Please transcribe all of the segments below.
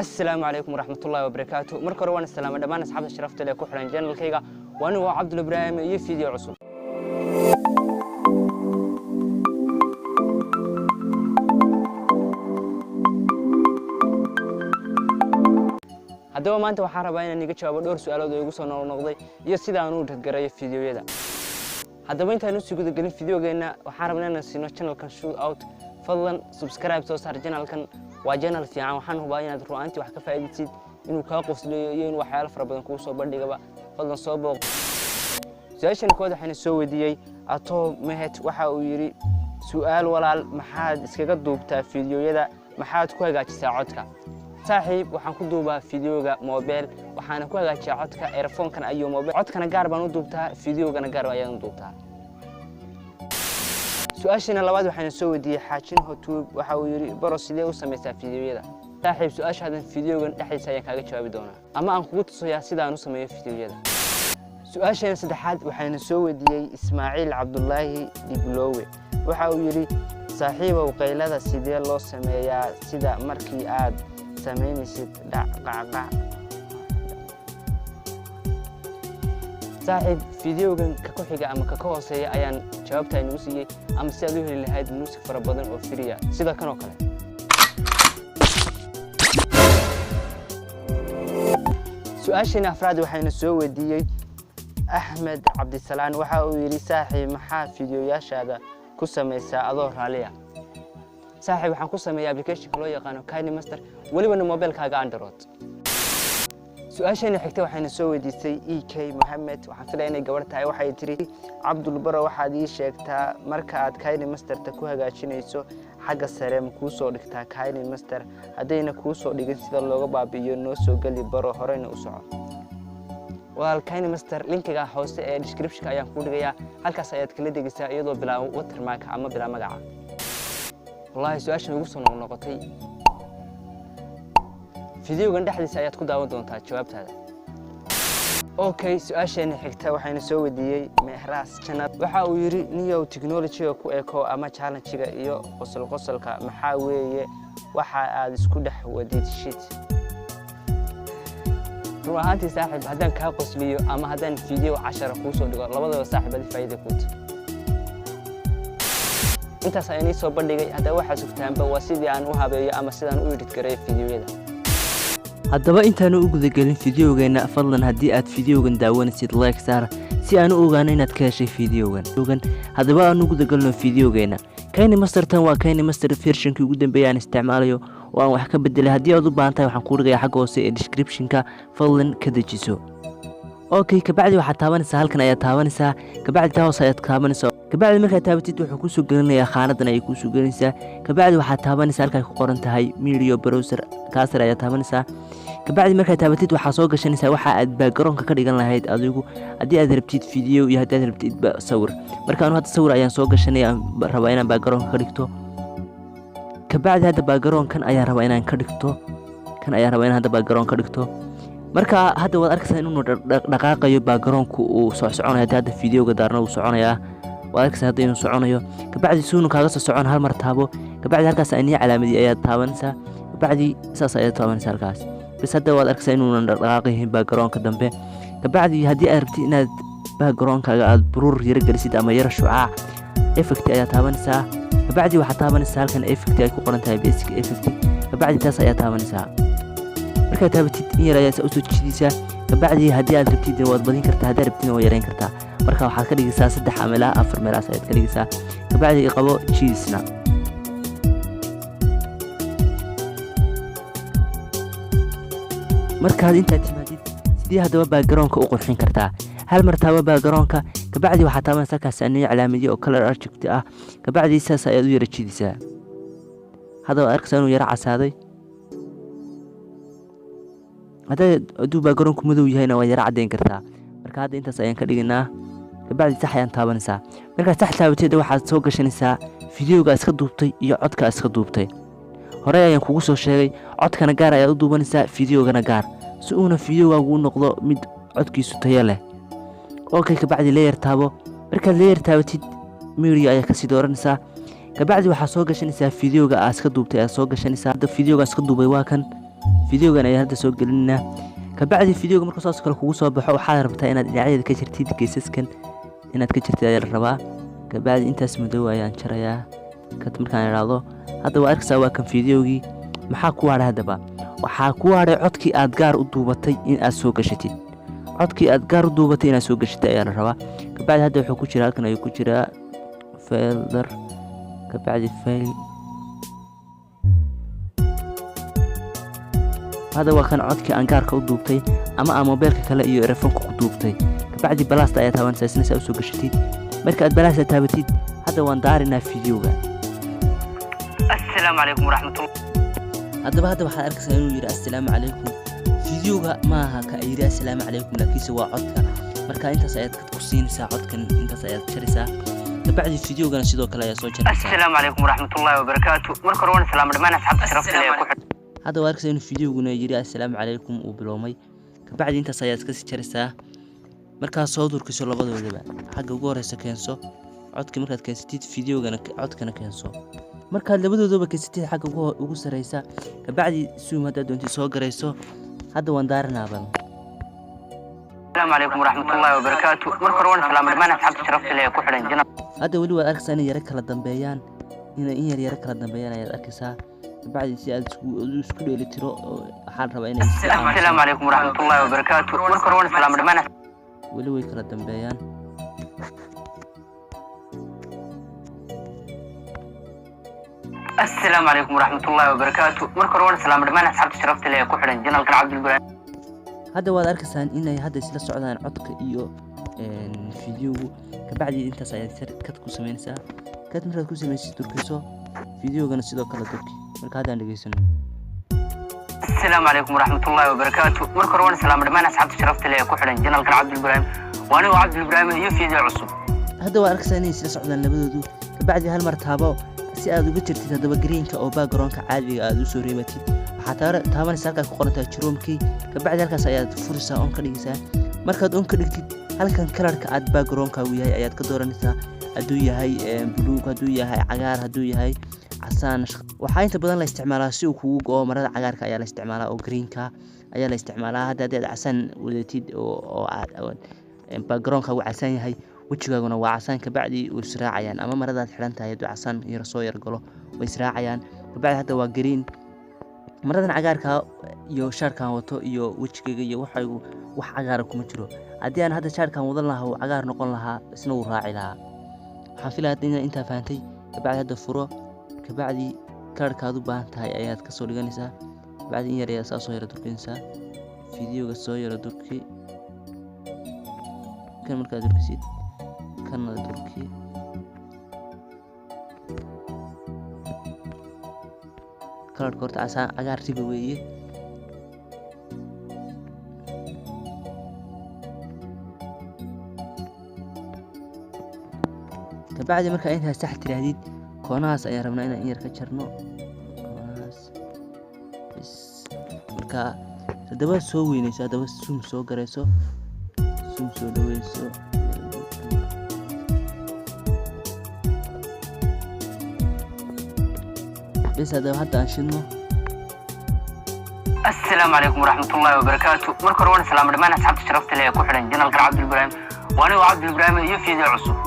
Assalaamu calaykum waraxmatullaahi wabarakaatu. Marka hore waan salaamay dhammaan asxaabta sharafta leh ku xiran channelkayga. Waa anigoo Cabdul Ibraahim iyo video cusub. Haddaba maanta waxaan rabaa inaan iga jawaabo dhowr su-aalood oo igu soo noqnoqday iyo sida aan u edit-gareeyo fiidiyoyada. Haddaba intaan usii gudagelin fiidiyogeenna, waxaan rabnaa inaan siino channelkan shout out. Fadlan subscribe soo saar. Channelkan waa channel fiican. Waxaan hubaa inaad ru'aantii wax ka faa'iidaysid, inuu kaa qosliyo iyo inuu waxyaalo fara badan kuu soo bandhigaba. Fadlan soo booq. Su-aashan kood waxaana soo weydiiyey Ato Mehet. Waxa uu yidhi: "Su'aal walaal, maxaad iskaga duubtaa fiidiyoyada? Maxaad ku hagaajisaa codka?" Saaxiib, waxaan ku duubaa fiidiyoga mobile, waxaana ku hagaajiyaa codka earphonekan ayo mobile. Codkana gaar baan u duubtaa, fiidiyogana gaar ayaan u duubtaa. Su-aashiina labaad waxaana soo weydiiyey Xaajin Hotuub. Waxa uu yidhi: "Bro, sidee u samaysaa fiidiyoyada?" Saaxiib, su-aashaadan fiidiyogan dhexdiisa ayaan kaaga jawaabi doonaa ama aan kugu tusayaa sida aan u sameeyo fiidiyoyada. Su-aasheena saddexaad waxaana soo weydiiyey Ismaaciil Cabdulaahi Dhiblowe. Waxa uu yidhi: "Saaxiibow, qaylada sidee loo sameeyaa, sida markii aad samaynaysid dhac qacqac?" Saaxiib, fideogan ka ku xiga ama ka hooseeya ayaan jawaabta inagu siiyey, ama si aad u heli lahayd muusig fara badan oo free ah sida kan oo kale. Su-aasheena afraad waxayna soo weydiiyey Axmed Cabdisalaan. Waxa uu yidhi: "Saaxiib, maxaa fiidiyoyaashaada ku samaysaa, adoo raaliya?" Saaxiib, waxaan ku sameeyaa applicationka loo yaqaano KineMaster, welibana mobilkaaga Android. Su-aasheena xigta waxayna soo weydiisay E K Mohamed. Waxaan filaya inay gabar tahay. Waxay tiri: "Cabdul bro, waxaad ii sheegtaa marka aad KineMasterta ku hagaajinayso, xagga sare ma kuu soo dhigtaa KineMaster? Haddayna kuu soo dhigin, sida looga baabi'iyo noo soo geli bro. Horeyna u soco." Walaal, KineMaster linkiga hoose ee descriptionka ayaan kuu dhigayaa. Halkaas ayaad kala degaysaa iyadoo bilaa watermark ama bilaa magaca. Wallaahi, su-aashan ugu soo noqnoqotay, fideogan dhexdiisa ayaad ku daawan doontaa jawaabtaada. Okay, su-aasheena xigta waxayna soo weydiiyey Mehras Channel. Waxa uu yidhi: "Niyow, technologyga ku eko ama challenge-ga iyo qosol qosolka maxaa weeye waxa aad isku dhex wadid shit?" Run ahaantii saaxiib, haddaan kaa qosliyo ama haddaan video cashara kuu soo dhigo, labadaba saaxiib adi faa'iida kuuta. Intaas ayaan ii soo bandhigay. Haddaba waxaa sugtaanba waa sidii aan u habeeyo ama sidaan u edit gareeyo fideoyada. Haddaba intaanu u gudagelin fideogeenna, fadlan haddii aad fideogan daawanaysid, like saar si aan u ogaano inaad ka heshay fideogan. Haddaba aan u gudagelno fideogeenna. KineMastertan waa KineMaster versionkii ugu dambeeyay aan isticmaalayo oo aan wax ka bedelay. Haddii aad u baahan tahay, waxaan kuu dhigayaa xagga hoose ee descriptionka. Fadlan ka dejiso. Okay, kabacdi waxaad taabanaysaa halkan ayaad taabanaysaa, kabacdi taa hoose ayaad taabanaysaa. Kabacdi markaad taabatid, wuxuu kuusoo gelinayaa khaanadan ayay kuusoo gelinaysaa. Kabacdi waxaad taabanaysaa halkay ku qoran tahay media browser, kaasar ayaad taabanaysaa. Kabacdi markaad taabatid, waxaa soo gashanaysaa waxa aad backgroundka ka dhigan lahayd adigu, haddii aad rabtid video iyo haddii aad rabtid sawir. Marka anu hadda sawir ayaan soo gashanaya, aan rabaa inaan backgroundka ka dhigto. Kabacdi hadda backgroundkan ayaan rabaa inaan ka dhigto, kan ayaan rabaa inaan hadda background ka dhigto. Marka hadda waad arkaysaa inuu dhaqaaqayo backgroundku, uu socsoconayo. Haddii hadda videoga daarna, uu soconayaa. Waad arkaysaa hadda inuu soconayo. Kabacdi suunu kaaga soo socon, hal mar taabo. Kabacdi halkaas anii calaamadii ayaad taabanaysaa. Kabacdi saas ayaad taabanaysaa halkaas bas. Hadda waad arkaysaa inuunan dhaqaaqayin backgroundka dambe. Kabacdi haddii aad rabtid inaad backgroundkaaga aad blur yaro gelisid ama yaro shucaac, effect ayaa taabanaysaa. Kabacdi waxaad taabanaysaa halkan effect ay ku qoran tahay basic effect. Kabacdi taas ayaa taabanaysaa. Markaad taabatid, in yar ayaa saa usoo jiidaysaa. Kabacdi haddii aad rabtid waad badin kartaa, haddaad rabtidna waad yareyn kartaa. Marka waxaad ka dhigaysaa 3 ama ilaa 4 meelaas ayaad ka dhigaysaa. Kabacdi qabo, jiidisna. Markaad intaad timaadid, sidii haddaba backgroundka u qurxin kartaa? Hal mar taabo backgroundka. Kabacdi waxaad taabanaysaa halkaas aniyo calaamadiyo oo color adjust ah. Kabacdi saas ayaad u yara jiidaysaa. Hadda waad arkaysaa inuu yaro casaaday. Hadduu backgroundku madow yahayna, waad yaro caddayn kartaa. Marka hadda intaas ayaan ka dhigaynaa. Kabacdi sax ayaan taabanaysaa. Markaad sax taabateed, waxaad soo gashanaysaa fideoga iska duubtay iyo codka iska duubtay. Horey ayaan kugu soo sheegay, codkana gaar ayaad u duubanaysaa, fideogana gaar, si uuna fideogaagu u noqdo mid codkiisu tayo leh. Okay, kabacdi layer taabo. Markaad layer taabatid, media ayaa kasii dooranaysaa. Kabacdi waxaad soo gashanaysaa fideoga aad iska duubtay aad soo gashanaysaa. Hadda fideoga iska duubay waa kan. Videogan ayaan hadda soo gelinaynaa. Kabacdi videoga markuu saas kale kugu soo baxo, waxaad rabtaa inaad dhinacyadeeda ka jirtid, geesaskan inaad ka jirtid ayaa la rabaa. Kabacdi intaas madow ayaan jarayaa. Cut markaan idhaahdo, hadda waa arkaysaa, waa kan videogii. Maxaa ku hadhay haddaba? Waxaa ku hadhay codkii aad gaar u duubatay in aad soo gashatid. Codkii aad gaar u duubatay inaad soo gashatid ayaa la rabaa. Kabacdi hadda wuxuu ku jiraa halkan ayuu ku jiraa, folder, kabacdi file. Hadda waa kan codkii aan gaarka u duubtay ama aan mobeelka kale iyo erefoonka ku duubtay. Kabacdi plus-ta ayaa taabanaysaa isna si aad usoo gashatid. Marka aad plus-ta taabatid, hadda waan daarinaa videoga. Assalaamu calaykum waraxmatullah. Haddaba hadda waxaad arkaysaa inuu yidhi "assalaamu calaykum". Videoga maaha ka yidhi "assalaamu calaykum", laakiinse waa codka. Marka intaas ayaad ku siinaysaa codkan, intaas ayaad jaraysaa. Kabacdi videogana sidoo kale ayaa soo jaraysaa. Assalaamu calaykum waraxmatullaahi wabarakaatu. Marka hore waan salaamo dhammaan asxaabta sharafta leh ee ku xidhan. Hadda waa arkaysaa inuu videoguna yidhi "assalaamu calaykum", uu biloomay. Kabacdi intaas ayaad iska sii jaraysaa. Markaad soo durkiso labadoodaba, xagga ugu horeysa keenso codka. Markaad keensatid videogana, codkana keenso. Markaad labadoodaba keensatid xagga ugu sareysa, kabacdi zoom haddaad doontid soo garayso. Hadda waan daaranaa bal. Assalaamu calaykum waraxmatullaahi wabarakaatu. Marka hore waan salaamo dhammaan asxaabta sharafta leh ee ku xidhan channel. Hadda weli waad arkaysaa inay yaro kala dambeeyaan, inay in yar yaro kala dambeeyaan ayaad arkaysaa. Kabacdi si aad isku dheeli tiro oo waxaa la rabaa inay si Assalaamu calaykum waraxmatullaahi wabarakaatu. Marka hore waan salaamo dhammaan. Weli way kala dambeeyaan. Assalaamu calaykum waraxmatullaahi wabarakaatu. Marka hore waan salaamo dhammaan asxaabta sharafta leh ee ku xidhan channelkan Cabdulbaraam. Hadda waad arkaysaan inay hadda isla socdaan codka iyo videogu. Kabacdi intaas ayaad cut ku samaynaysaa. Cut markaad ku samaysid, durkiso videogana sidoo kale durki. Marka haddaan dhegeysano. Assalaamu calaykum waraxmatullaahi wabarakaatu. Marka hore waan salaamo dhammaan asxaabta sharafta leh ee ku xidhan channelkan Cabdulbaraam. Waa anigoo Cabdulbaraam iyo video cusub. Hadda waad arkaysaa inay isla socdaan labadoodu. Kabacdi hal mar taabo si aad uga jirtid haddaba greenka oo backgroundka caadiga aad usoo reebatid. Waxaad taabanaysaa halkaad ku qorantahay chroma key. Kabacdi halkaas ayaad furaysaa, on ka dhigaysaa. Markaad on ka dhigtid, halkan colorka aad backgroundkaagu yahay ayaad ka dooranaysaa, hadduu yahay buluug, hadduu yahay cagaar, hadduu yahay casaan. Waxaa inta badan la isticmaalaa si uu kugu go'o marada cagaarka ayaa la isticmaalaa oo greenka ayaa la isticmaalaa. Hadda haddii aad casaan wadatid oo aad backgroundkaagu casaan yahay, wejigaaguna waa casaan, kabacdi way israacayaan. Ama maradaad xidhan tahay hadduu casaan yar soo yar galo, way israacayaan. Kabacdi hadda waa green maradan cagaarka iyo shaarkan wato iyo wejigayga iyo waxaygu wax cagaara kuma jiro. Haddii aan hadda shaarkan wadan lahaa, uu cagaar noqon lahaa, isna wuu raaci lahaa. Waxaan filaya hadda inaa intaa fahantay. Kabacdi hadda furo. Kabacdi colorkaad u baahan tahay ayaad kasoo dhiganaysaa. Kabacdi in yar ayaa saa soo yara durkinaysaa videoga, soo yara durki kan. Markaad durkisid, kana durki. Colorka horta casaan cagaar riba weeye. Kabacdi markaa intaas sax tiraahdid, koonahaas ayaan rabnaa inaan in yar ka jarno, koonahaas bas. Marka haddaba soo weyneyso, haddaba zoom soo garayso, zoom soo dhaweyso. Bes, haddaba hadda aan shidno. Assalaamu calaykum waraxmatullaahi wabarakaatu. Marka hore waan salaamo dhammaan asxaabta sharafta leh ee ku xidhan channelkan Cabdulbaraam. Waa anigoo Cabdulbaraam iyo video cusub.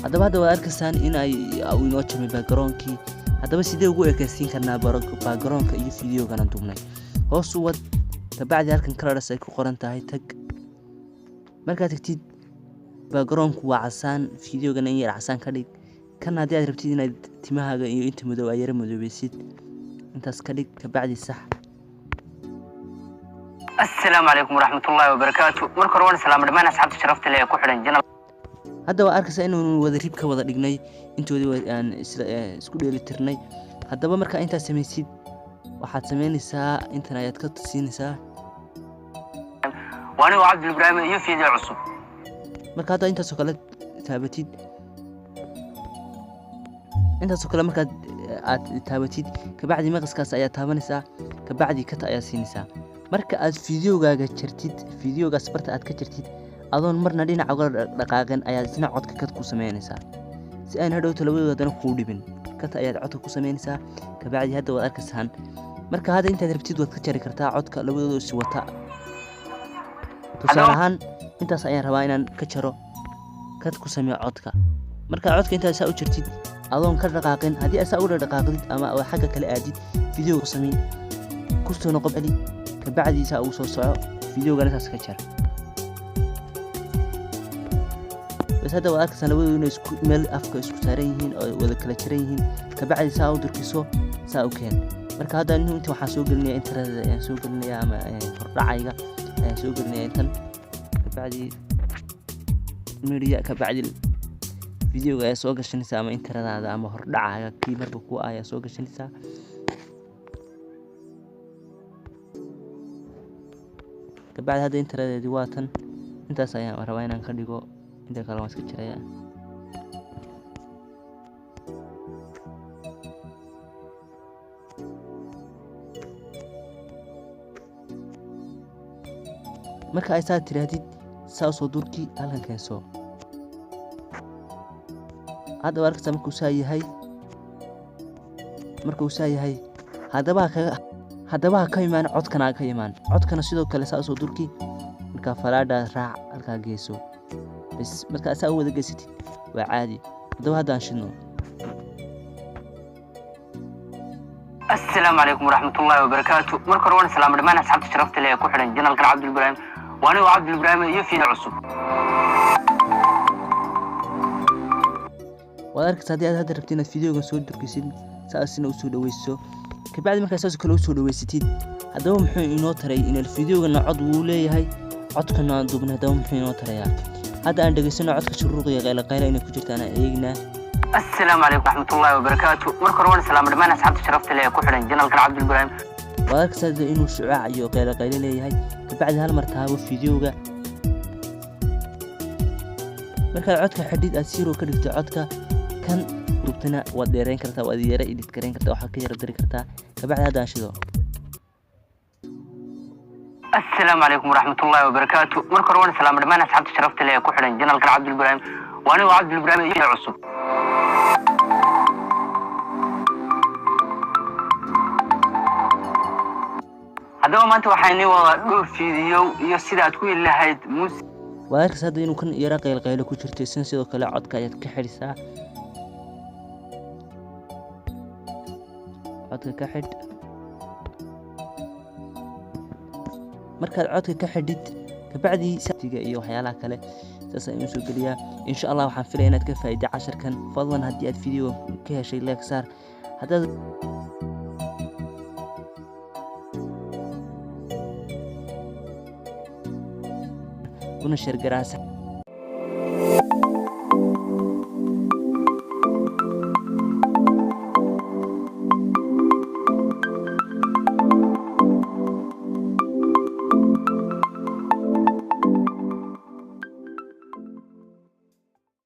Haddaba hadda waad arkaysaan in ay uu inoo jamay backgroundkii. Haddaba sidee ugu ekaysiin karnaa backgroundka iyo videogana duubnay? Hoos u wad. Kabacdi halkan colors ay ku qoran tahay tag. Markaad tagtid, backgroundku waa casaan, videogana in yar casaan ka dhig. Kan haddii aad rabtid inaad timahaaga iyo inta madow aad yara madoobeysid, intaas ka dhig. Kabacdi sax. Assalaamu calaykum waraxmatullaahi wabarakaatu. Marka hore waan salaamo dhammaan asxaabta sharafta leh ee ku xidhan channel. Hadda waa arkaysaa inuunu wada rib ka wada dhignay intoodii aan isku dheeli tirnay. Haddaba markaa intaad samaysid, waxaad samaynaysaa intan ayaad ka tusiinaysaa. Waa anigoo Cabdulbaraam iyo video cusub. Marka hadda intaasoo kale taabatid, intaasoo kale markaad aad taabatid, kabacdi maqaskaas ayaad taabanaysaa, kabacdi cut ayaad siinaysaa. Marka aad videogaaga jartid, videogaas barta aad ka jartid, adoon marna dhinaca uga dhaqaaqin ayaad isna codka cut ku samaynaysaa, si aan hadhowta labadooda haddana kuu dhibin. Cut ayaad codka ku samaynaysaa. Kabacdi hadda waad arkaysaan Marka hadda intaad rabtid waad ka jari kartaa codka labadooda is wata. Tusaale ahaan intaas ayaan rabaa inaan ka jaro, kad ku sameeyo codka. Marka codka intaad saa u jirtid adoon ka dhaqaaqin, haddii aad saa u dhaqaaqdid ama aad xagga kale aadid video ku samayn, ku soo noqo celi, kabacdi saa ugu soo soco videogana saas ka jar. Bas hadda waad arkaysaa labadoodu inay isku meel afka isku saaran yihiin oo wada kala jaran yihiin. Kabacdi saa u durkiso, saa u keen. Marka hadda anigu inta waxaan soo gelinayaa internet ayaan soo gelinayaa ama hordhacayga ayaan soo gelinayaa intan. Kabacdi media, kabacdi videoga ayaa soo gashanaysaa ama internetada ama hordhacaaga kii marba ku ayaa soo gashanaysaa. Kabacdi hadda interneteedi waa tan, intaas ayaan rabaa inaan ka dhigo, inta kale waan iska jirayaa. Marka ay saa tiraahdid saa usoo durki, halkan keenso. Hadda waa arkaysaa markuu saa yahay, markuu saa yahay haddaba kaga haddaba ha ka imaan codkana, ha ka imaan codkana sidoo kale saa usoo durki. Markaa falaadha raac, halkaa geyso bas. Markaa saa u wada geysatid waa caadi. Haddaba hadda aan shidno. Asalaamu calaykum waraxmatullaahi wabarakaatu. Marka hore waan salaamo dhammaan asxaabta sharafta leh ee ku xidhan janalkan Cabdul Ibraahim. Waa anigoo Cabdul Ibraahim iyo fiida cusub. Waad arkaysaa haddii aad hadda rabtid inaad videogan soo durkisid, saasina usoo dhaweyso. Kabacdi markaa saas kale usoo dhaweysatid, haddaba muxuu inoo taray? In videogana cod wuu leeyahay, codkana aan duubnay haddaba muxuu inoo tarayaa? Hadda aan dhegeysano codka shuruuqiga qayla qayla inay ku jirtaan aan eegnaa. Asalaamu calaykum waraxmatullaahi wabarakaatu. Marka hore waan salaamo dhammaan asxaabta sharafta leh ee ku xidhan janalkan Cabdul Ibraahim. Waad arkaysaa inuu shucaac iyo qayla qaylo leeyahay. Kabacdi hal mar taabo videoga. Markaad codka xidhid aad zero ka dhigto codka kan duubtana waad dheereyn kartaa, waad yara edit gareyn kartaa, waxaad ka yara dari kartaa. Kabacdi hadda aan shido. Asalaamu calaykum waraxmatullaahi wabarakaatu. Marka hore waan salaamo dhammaan asxaabta sharafta leh ee ku xidhan janalkan Cabdul Ibraahim. Waa anigoo Cabdul Ibraahim iyo cusub. Haddaba maanta waxaa inii wadaa dhowr fiidiyow iyo sida aad ku heli lahayd muusig. Waad arkaysaa hadda inuu kan yara qaylqaylo ku jirto. Isna sidoo kale codka ayaad ka xidhisaa, codka ka xidh. Markaad codka ka xidhid kabacdii tiga iyo waxyaalaha kale saas ayaan usoo geliyaa. Insha Allah waxaan filaya inaad ka faa'iiday casharkan. Fadlan haddii aad video ka heshay like saar, haddaad una share garaasa.